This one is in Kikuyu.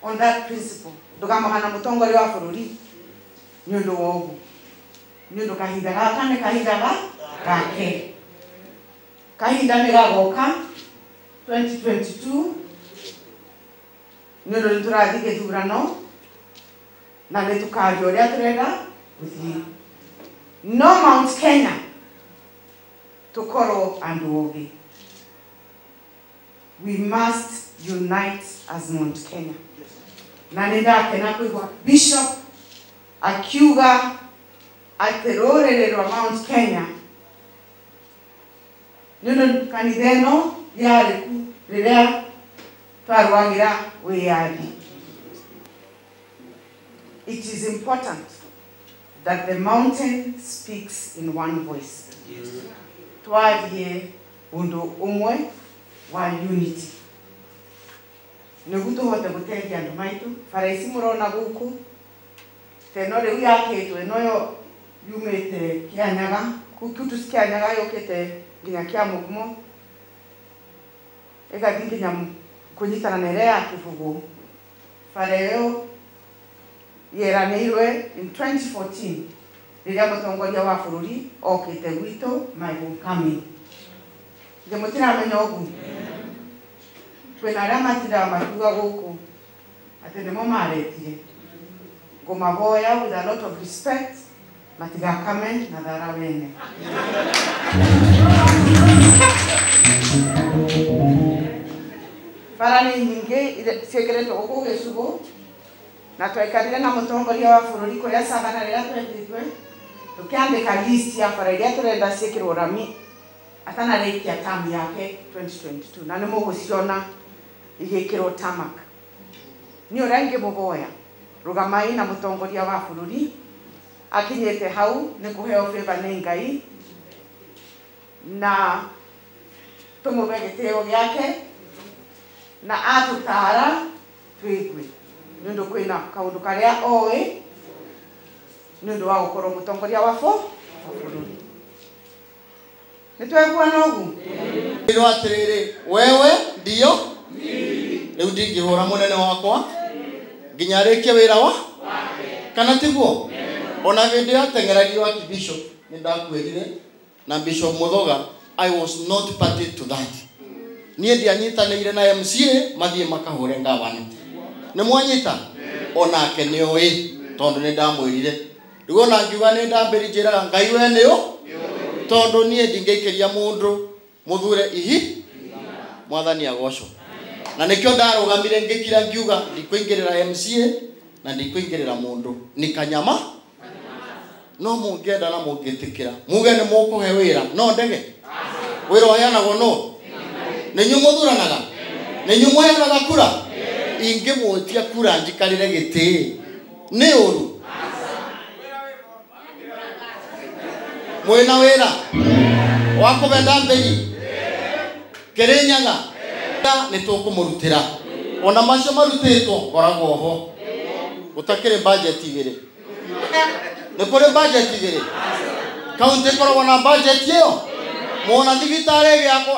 On that principle ndugamagana mutongoria wa bururi ni undu wa ugu ni undu kahinda gaka ni kahinda gake kahinda ni gagoka 2022 ni undu niturathie githurano na ni tukaria uria turenda guthie no Mount Kenya tukorwo andu ogi. We must unite as Mount Kenya. Na nĩ ndakena kũigua Bishop akiuga atĩ rũrĩrĩ rwa Mount Kenya nĩ ũndũ kanitha ĩno yarĩ ku rĩrĩa twarũagĩra wĩyathi. It is important that the mountain speaks in one voice. Twarie ũndũ ũmwe wa unity nĩguo tũhote gũteithia andũ maitũ. Bara ici mũrona gũkũ ta ĩno rĩu yakĩtwo ĩno yo yumĩte Kĩanyaga Kutus Kĩanyaga yũkĩte nginya Kĩamũkumo ĩgathiĩ nginya kũnyitana na ĩrĩa ya Kĩbũgũ. Bara ĩyo yeranĩirwe in 2014 rĩrĩa mũtongoria wa bũrũri okĩte gwitũ my homecoming. Nĩ mũtiramenya ũguo? Kwĩna arĩa matindaga makiuga gũkũ atĩ nĩmo maretire. Ngũmahoya with a lot of respect matigakame na thara wene. Bara nĩ nyingĩ ciĩkĩrĩtwo gũkũ gĩcigo na twaikarire na mũtongoria wa bũrũri kũrĩa Savana rĩrĩa twetĩtwe tũkĩandĩka list ya bara iria tũrenda ciĩkĩrwo rami atanarĩkia term yake 2022 na nĩ mũgũciona igĩkĩrwo tarmac. Nĩ ũrĩa ingĩmũhoya rũgamai na mũtongoria wa bũrũri akinyĩte hau nĩ kũheo favor nĩ Ngai na tũmũhe gĩtĩo gĩake na atũtara twĩgue nĩ ũndũ kwĩna kaũndũ karĩa oĩ nĩ ũndũ wa gũkorwo mũtongoria wa bũrũri. Nĩ tweguana ũguo? Ĩrwo atĩrĩrĩ, wewe ndio rĩu ndingĩhũra mũnene wakwa nginya arĩkie wĩra wa kana tiguo? Ona hĩndĩ ya teng'eragio Archbishop nĩ ndakwĩrire na Bishop Muthoga, I was not party to that. Niĩ ndianyitanĩire na MCA mathiĩ makahũre ngavana. Nĩ mwanyita? Onake nĩ oĩ tondũ nĩ ndamwĩrire. Rĩu ona ngiuga nĩ ndambĩri njĩraga Ngai we nĩ ũ tondũ niĩ ndingĩikĩria mũndũ mũthure ihi mwathani agocwo. Na nĩkĩo ndarũgamire ngĩkira ngiuga ndikũingĩrĩra MCA na ndikũingĩrĩra mũndũ nĩ kanyama no mũngĩenda na mũngĩtĩkĩra muge nĩ mũkũhe wĩra no ndege wĩra ũheanagwo no nĩ inyuĩ mũthuranaga nĩ inyuĩ mũheanaga kura ingĩmwĩtia kura njikarĩre gĩtĩ nĩ ũru mwĩna wĩra wa kũbenda mbĩri Kĩrĩnyaga nĩ tũkũmũrutĩra ona macio marutĩtwo ngoragwo ho gũtakĩrĩ budget igĩrĩ. Nĩ kũrĩ budget igĩrĩ kaunti ĩkoragwo na budget ĩyo mwona thibitarĩ ĩgĩakwo.